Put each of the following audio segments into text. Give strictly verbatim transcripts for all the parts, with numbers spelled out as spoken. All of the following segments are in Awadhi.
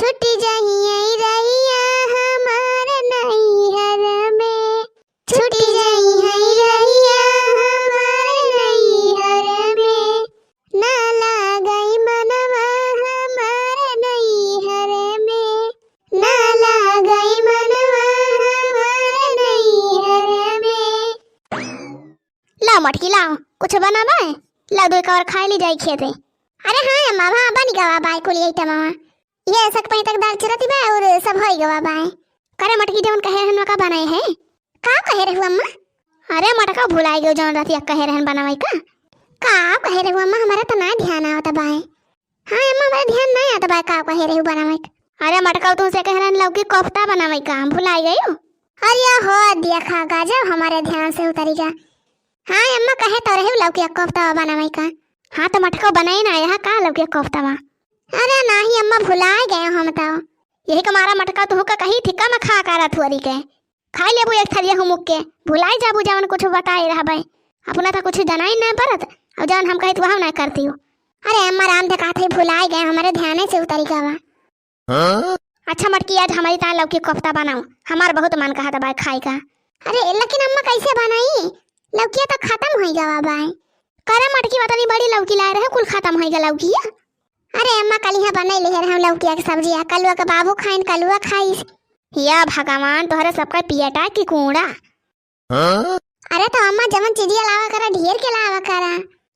छुट्टी जाइहैं रहिया हमार नैहर में, छुट्टी जाइहैं रहिया हमार नैहर में, ना लागै मनवा हमार नैहर में, ना लागै मनवा हमार नैहर में। लाओ मटकी लाओ, कुछ बनावा है? लाओ दुइ कवर खाइ ली जाई खेते। अरे हाँ अम्मा, हाँ बनि गवा बाय कुल आइटमवा। ये सक पै तक दाल चुरती बा और सब होइ गवा बाय। करे मटकी जवन कहे रहन का बनाए है? का कहे रहू अम्मा? अरे मटका भुलाइ गयो जवन रतिया कहे रहन बनावै का। का कहे रहू अम्मा, हमरा त ना ध्यान आवत बाय। हाँ अम्मा, हमरा ध्यान ना आवत बाय का कहे रहू बनावै का। अरे मटका तुमसे कहे रहन लौकी कोफ्ता बनावै का, भुलाइ गयो। अरे हो देखा गजब हमरे ध्यान से उतरि गा। हाँ अम्मा, कहे तो रहू लौकी कोफ्ता बनावै का। हाँ त मटका बनाए ना आया का लौकी कोफ्ता? अरे नाही अम्मा, भुलाइ गए हम तो। यही के मारा मटका तुहू का कही थी का मैं खा करा थुअरी के। खाइ लेबू एक थरिया हुमुक के, भुलाइ जाबू जवन कुछ बताए रहबै। अपना त कुछ जनाई ना परत, और जवन हम कही तो हम ना करती हूँ। अरे अम्मा राम देखा थे भुलाइ गए, हमरे ध्यान से उतरि गवा। हाँ? अच्छा मटकी, आज हमरी ताईं लौकी कोफ्ता बनाओ, हमार बहुत मन कहत बा खाए का। अरे लेकिन अम्मा कैसे बनाई, लौकिया तो खत्म होइ गवा बाय। करे मटकी, वतनी बड़ी लौकी लाए रहे, कुल खत्म होइ गवा लौकिया। अरे अम्मा, कलिहा बनाइ लिहे रहे लौकिया के सब्जी, आ कलुआ के बाबू खाइन, कलुआ खाइस। या भगवान, तोहरे सबका पियटा की कूड़ा। हाँ? अरे तो अम्मा, जवन चीजिया लावा करा, ढेर के लावा करा,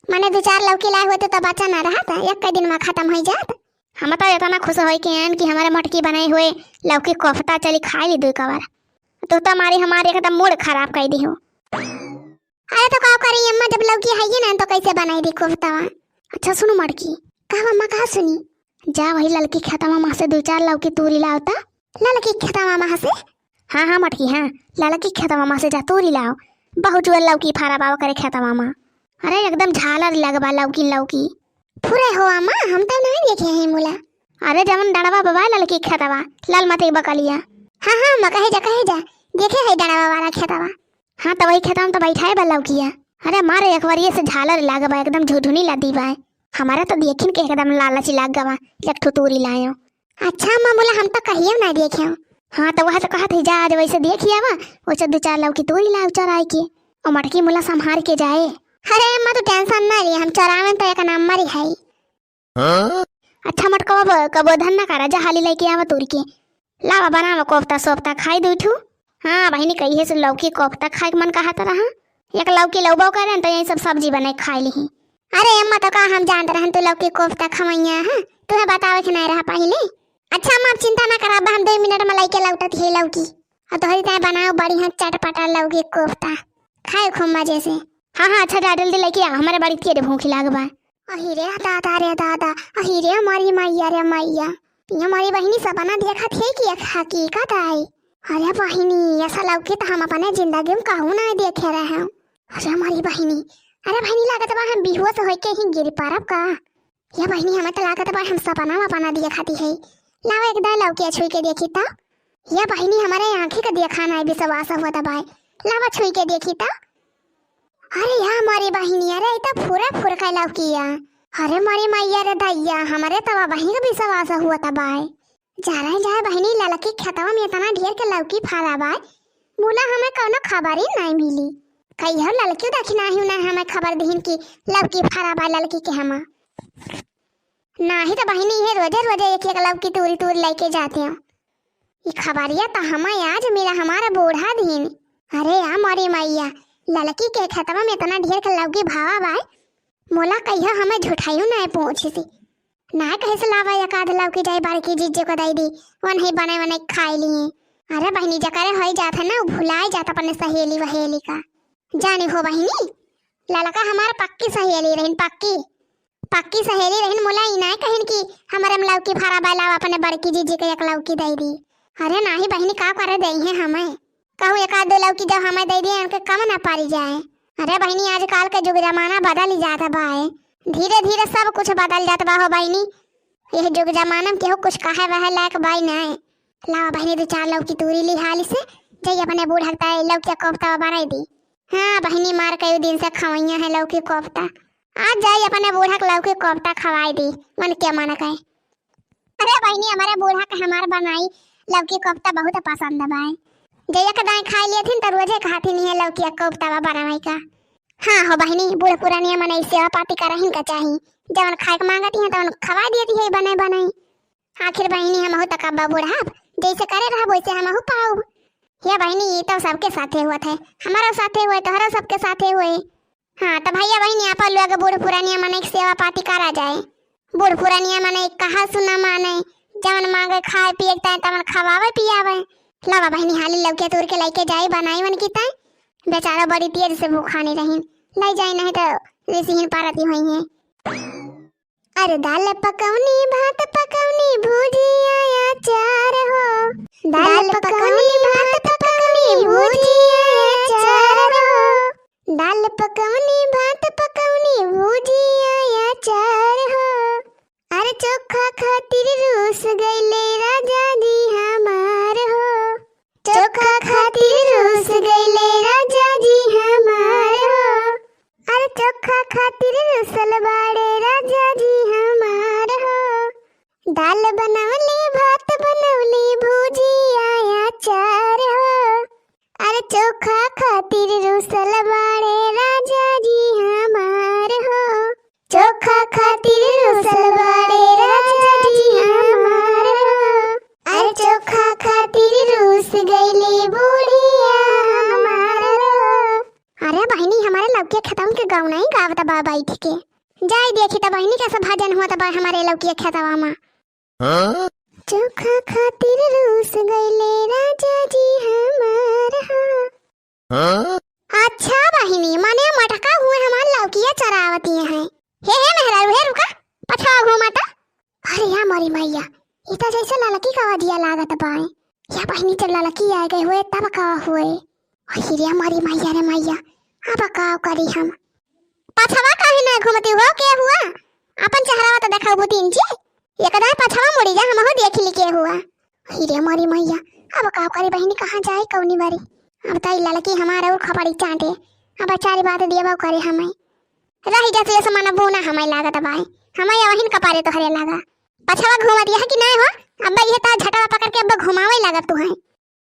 माने दो चार लौकी लाए होते तो बचा ना रहत, एक दिन में खत्म होइ जात। हम तो इतना खुश होइ के आएन कि हमरे मटकी बनाए हुए लौकी कोफ्ता, चली खाइ ली दुइ कवर। तो तुम्हारी हमारे एकदम मूड खराब कइ दिहो। अरे तो का करी अम्मा, जब लौकी है ही ना तो कैसे बनाइ दी कोफ्ता? अच्छा सुनो मटकी। कहा अम्मा, कहा सुनी? जा वही ललकी खेतवा मा से दुइ चार लौकी तूरी लाओ ता। ललकी खेतवा मा से? हाँ हाँ मटकी, हाँ, ललकी खेतवा मा से जा तूरी लाओ। बहुत जुअल लौकी फरा बा ओकरे खेतवा मा। अरे एकदम झालर लगबा लौकी लौकी। फुरे हो अम्मा, हम तो नहीं देखे हैं मुला। अरे जवन डड़वा बा ललकी खेतवा, लाल मती बकलिया। हाँ हाँ अम्मा, कहे जा कहे जा, देखे है डड़वा वाला खेतवा। हाँ तो वही खेतवा मा तो बैठाए बा लौकिया। अरे मारे एक बार ये से झालर लाग बा, एकदम झुझुनी लदी बा। हमारा तो देखिन के एकदम लालच लाग गवा, एक ठो तूरी लायो। अच्छा अम्मा, मुला हम तो कहियो ना देखे। हाँ तो वह तो कहत है जा आज वैसे देखि आवा, वैसे दुइ चार लौकी तूरी लाओ चराइ के। और मटकी मुला संभार के जाए। अरे अम्मा तू टेंशन ना ले, हम चरावेन तो एक नंबर ही है। हाँ? अच्छा मटकवा ब-, कबो धन ना करा, जा हाली लइके आवा तूरी के। लावा बनावा कोफ्ता सोफ्ता खाइ दुइ ठू। हाँ बहिनी, कहिए से लौकी कोफ्ता खाए के मन कहत रहा। एक लौकी लौबो करेन तो यही सब सब्जी बनाइ खाइ लिही। अरे अम्मा, तो का हम जानत रहन तू लौकी कोफ्ता खवैया है? तुहे बतावे के नहीं रहा पहिले। अच्छा अम्मा, अब चिंता ना करा, अब हम दो मिनट मा लइके लौटत ही लौकी। और तोहरी ताईं बनाओ बढ़िया चटपटा लौकी कोफ्ता, खाए खूब मजे से। हाँ हाँ, अच्छा जा जल्दी लइके आ, हमरे बड़ी तेज भूख लाग बा। अहि रे दादा रे दादा, अहि रे हमारी मैया रे मैया, ये हमारी बहिनी सपना देखत है कि एक हकीकत आई। अरे बहिनी, ऐसा लौकी तो हम अपने जिंदगी मा कहूँ ना देखे रहे। अरे हमारी बहिनी, अरे बहिनी लागत बा हम बेहोश होइके ही गिर पड़ब का? ये बहिनी हमें तो लागत बा हम सपना वपना देखत ही है। लावा एक दाईं लौकिया छुइ के देखी तो। ये बहिनी हमरे आँखी का देखा ना विश्वास होत बाय। लावा छुइ के देखी तो। अरे या मोरी बहिनी, अरे ई तो फुरे फुरका लौकिया। अरे मोरी मैया रे दैया, हमरे तवा बहिनी का विश्वास होत बाय। जा रहे जाए बहिनी, ललकी खेतवा मा इतना ढेर के लौकी फरा बाय, मुला हमें कौनो खबर ही नहीं मिली। कहियो ललकी देखी नाही ना हमें खबर दिहिन कि लौकी फरा बाय ललकी के हमा। नाही तो बहिनी ये रोजे रोजे एक एक लौकी तूरी तूरी लइके जाते हो। ई खबरिया तो हमें आज मिला हमारा बूढ़ा दिन। अरे या मोरी मैया, ललकी के खेतवा मा इतना ढेर के लौकी भावा बाय, मोला कहियो हमें झुठाइयो ना पूछिसी। ना कहिस लावा एक आध लौकी जाए बड़की जीजी को दइ दी, वो नहीं बने वने खाइ लिए। अरे बहिनी, जकरे होई जात है ना, वो भुलाए जात अपने सहेली वहेली का। जानी हो बहिनी, ललका हमार पक्की सहेली रहिन, पक्की, पक्की सहेली रहिन। मुला ई ना कहिन कि हमरे मा लौकी फरा बाय, लावा अपने बड़की जीजी के एक लौकी दइ दी। अरे नाही बहिनी, का करे देइहैं हमें? कहूँ एक आध दो लौकी जब हमें दइ दिए, उनके कम ना पारी जाए। अरे बहिनी, आजकल के जुग जमाना बदल ही जात बाय, धीरे धीरे सब कुछ बदल जात बा हो बहिनी। यह जुग जमाना मा केहू कुछ कहे वहे लायक बाय नाय। लावा बहिनी, दो चार लौकी तूरी ली हाली से, जाई अपने बूढ़ा के ताईं लौकी कोफ्ता बनाई दी। हाँ बहिनी, मार कई दिन से खवैया है लौकी कोफ्ता। आज जाई अपने बूढ़ा के लौकी कोफ्ता खवाई दी, मन के मन कहे। अरे बहिनी, हमरे बूढ़ा का हमार बनाई लौकी कोफ्ता बहुत पसंद बाय। जे एक दाई खाई लेथिन त रोजे कहथिन इहे लौकी कोफ्ता बा बनावे का। हाँ हो बहिनी, बूढ़ पुरानिया मनई सेवा पाती करहिन का चाही। जवन खाए के मांगत हैं तवन खवाई देती है बने बनाई। आखिर बहिनी हमहू त कब्बा बूढ़ाब, जैसे करे रहब वैसे हमहू पाउब। हे बहिनी, ई तो सबके साथे होत है, हमारो साथे होए, तोहरो सबके साथे होए। हाँ, त भैया बहिनी, आपन लोग बूढ़ पुरानिया मनई के सेवा पाती करा जाए। बूढ़ पुरानिया मनई कहा सुना माने, जवन मांगे खाए पिए के ताई तवन खवावे पियावे। लावा बहिनी, हाली लौकिया तूर के लइके जाई बनाई वन की ताई। बेचारा बड़ी तेज से भूखानी रहीन, लई जाई नहीं तो रिसिहिन पारती होई है। अरे दाल पकौनी, भात पकौनी, भुजिया अचार हो। दाल पकौनी, भात पकौनी, भुजिया अचार हो। दाल पकौनी, भात पकौनी, भुजिया अचार हो। अरे चोखा खातिर रूस गइले राजा जी हमार हो। चोखा खातिर रूस गइले राजा जी हमार हो। अरे चोखा खातिर रूसल बाड़े राजा जी हमार हो। दाल बनवली, भात बनवली, भुजिया अचार हो। अरे चोखा खातिर रूसल बाड़े राजा जी हमार हो। चोखा खातिर रूसल बाड़े राजा जी हमार हो। अरे चोखा खातिर रूस गइली बुढ़िया हमार हो। अरे बहिनी, हमरे लौकिया खेतवन के गौनई गावत बा बैठ के। जाई देखी त बहिनी, कैसे भजन होत बा हमरे लौकिया खेतवा मा। हाँ? चोखा खातिर रूस गइले राजा जी हमार हो। हाँ? अच्छा बहिनी, माने मटका हुए हमार लौकिया चरावती हैं। हे, हे मेहरारू, हे रुका, पछवा घूमा त। अरे या मोरी मैया, ई त जैसे ललकी का अवधिया लागत बाए। या बहिनी, जब ललकी आए गए हुए तब का हुए? अरे या मोरी मैया रे मैया, अब का करी हम? पछवा काहे ना घूमती हो, के हुआ? अपन चेहरावा त देखाऊ भूतीन जी। एक दाई पछवा मुड़ी जा, हमहू देख ली के हुआ। अरे मोरी मैया, अब का करी बहिनी, कहाँ जाए कौनी बारी? अब त ई ललकी हमार और खपड़ी चाटे, अब चारी बात दिया बाऊ करे हमें। रही जैसे ये समाना बोना हमें लागत बाए, हमें या वहिन कपारे तोहरे लागा। पछवा घूमत यह कि नहीं हो, अब ये ता झटवा पकड़ के अब घुमावे लागत तू है।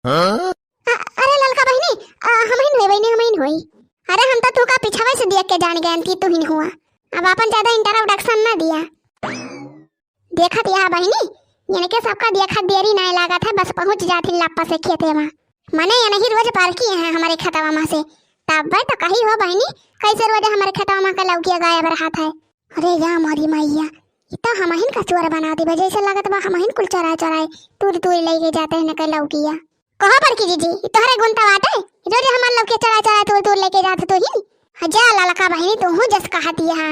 हाँ? अ-, अरे ललका बहिनी, अ, हमहिन होई बहिनी, हमहिन होई। अरे हम तो तू का पिछवा से देख के जान गए कि तू ही हुआ। अब अपन ज्यादा introduction ना दिया। देखत यह बहिनी, इनके सबका देखत देरी नहीं लागत है, बस पहुँच जाती लप्पा से खेते मा। मने ये नहीं रोज पार किए हैं हमारे खेतवा मा से, तब भाई तो कही हो बहिनी, कैसे रोज हमारे खेतवा मा का लौकिया गायब रहत है। अरे या मोरी मैया, ई तो हमहिन का चोर बना देबे, जैसे लागत बा हमहिन कुल चोराए चोराए तूर तूर लेके जाते हैं न के लौकिया। कहो बड़की जीजी, ई तोहरे गुण त बाटे, रोज हमार लौकिया चोराए चोराए तूर तूर लेके जात तू ही। हाँ, जा ललका बहिनी, तू हूँ जस कहती है,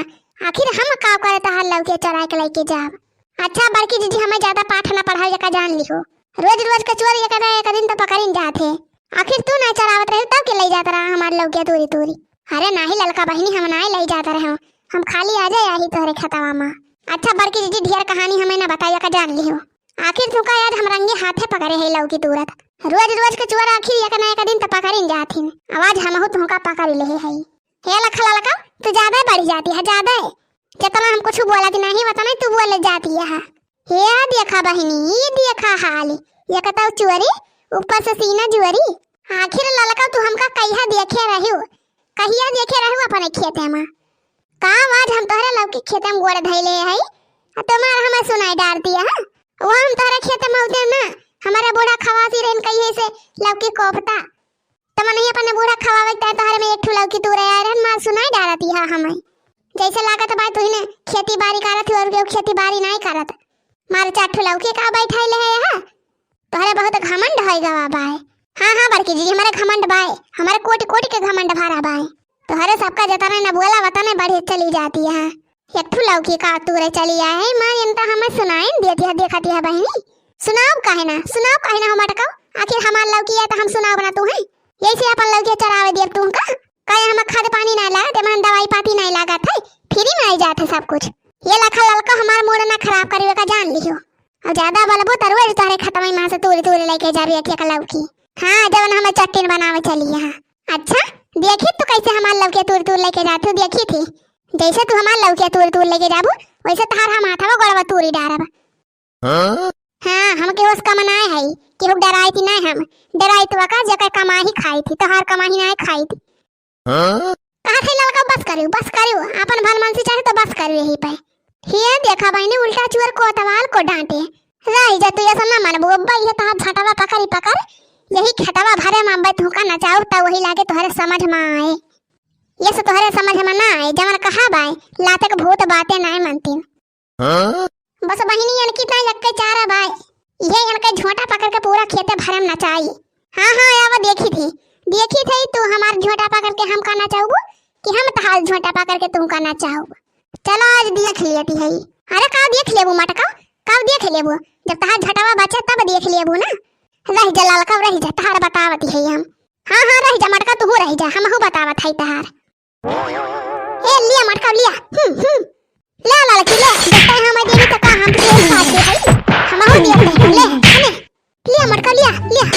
आखिर हम का करे तहार लौकिया चोराए के लेके जाब? अच्छा बड़की जीजी, हमें ज्यादा पाठ ना पढ़ाओ, एका जान लिहो, रोज रोज के चोर एक ना एक दिन तो पकड़िन जात है। आखिर तू ना चरावत रहे तब के ले जात रहा हमार लौकिया तूरी तूरी? अरे नाही ललका बहिनी, हम नाही ले जात रहे, हम खाली आ जाए आही तोहरे खेतवा मा। अच्छा बड़की जीजी, ढेर कहानी हमें ना बताइए का जान लिहो। आखिर तुका आज हम रंगे हाथे पकड़े है लौकी तूरत। रोज रोज के चोर आखिर एक ना एक दिन त पकड़िन जाथिन। अब आज हमहू तुका पकड़ ले है। हे लखा ललका, तू ज्यादा बढ़ी जाती है, ज्यादा। जितना हम कुछ बोलत नहीं, उतना ही तू बोले जाती है। हे देखा बहिनी, ई देखा हाल, एक तो चोरी, ऊपर से सीना जुअरी। आखिर ललका तू हमका कहिया देखे रहू, कहिया देखे रहू अपने खेते मा? का आज हम तोहरे लौकी खेते मा गोड़ धैले है, आ तुम्हार हमें सुनाई डारती है? वो हम तोहरे खेते मा उतरे ना, हमारे बूढ़ा खवासी रहन कहिए से लौकी कोफ्ता। त मनई अपने बूढ़ा खवावे के तोहरे में एक ठो लौकी तूरे आए रहन, मार सुनाई डारती है हमें। जैसे लागत बा तुहिने खेती बारी करत हो और केहू खेती बारी नहीं करत। मार चार ठो लौकी का बैठाई ले है यहाँ। तोहरे बहुत घमंड होई गवा बाय। हाँ, हाँ बड़की जीजी, हमारे घमंड बाय, हमारे कोटि कोटि के घमंड भरा बाय। तोहरे सबका जतने न बोला वतने बढ़े चली जाती है। एक ठो लौकी का तूरे चली आए है, माँ इनका हमें सुनाई न देती है, देखती है बहिनी। सुनाओ काहे ना, सुनाओ काहे ना हो मटकाओ, आखिर हमार लौकी है तो हम सुनाओ ना तू है, यही से अपन लौकी चरावे दिए तू का? काहे हमें खाद पानी नहीं लागत, एमन दवाई पाती नहीं लागत है, फ्री में आई जात है सब कुछ। ये लखा ललका हमार मूड ना खराब करिए का जान लियो। और ज्यादा बोलबो त रोज तोहरे खेतवा मा से तूरी तूरी लेके जाबे एक एक लौकी। हाँ, जवन हमें चट्टिन बनावे चली यहाँ। अच्छा, देखी तू कैसे हमार लौकी तूरी तूरी लेके जाती हो, देखी थी। जैसे तू हमार लौकी तूरी तूरी लेके जाबू, वैसे तहार हम हाथवा गोड़वा तूरी डारब। हाँ, हमके ओस कम नाय है, केहू डराइत नाय हम। डराइत वका जेकर कमाही खाइत ही, तोहार कमाही नाय खाइत। हाँ? कहत है ललका, बस करियो, बस करियो, आपन भलमनसी चाही तो बस करियो यही पे। हिये देखा बहिनी, उल्टा चुअर कोतवाल को डांटे। रही जा तू, ऐसा ना मनबू, अब्बा ये तहार झटवा पकड़ी पकड़, यही खेतवा भरे में अब्बा तुहका नचाऊ, तब वही लागे तोहरे समझ में आए। ये से तोहरे समझ में ना आए, जवन कहा बाय, लाते के भूत बाते नाय मनतीन। हाँ? बस बहिनी, इनकी तो यक्के चारा बाय, ये इनके झोंटा पकड़ के पूरा खेते भरे में नचाई। हाँ, हाँ, आवा देखी थी, देखी थी तू हमार झोंटा पकड़ के हमका नचाउबू कि हम तहार झोंटा पकड़ के तुमका नचाउब। चलो आज देख लेती है। अरे का देख लेबू मटका, का देख लेबू? जब तहार झटवा बचे तब देख लेबू ना। रह जा ललका, रह जा, तहार बतावत है हम। हाँ, हाँ, रह जा मटका, तू रह जा, हमहू बतावत है तहार। ए, लिया मटका, लिया। हम्म, हम्म। ले ललकी, ले। जब तय हम देनी त का हम तो खाते है। हमहू दिया तय, ले, ले। लिया मटका, लिया, लिया।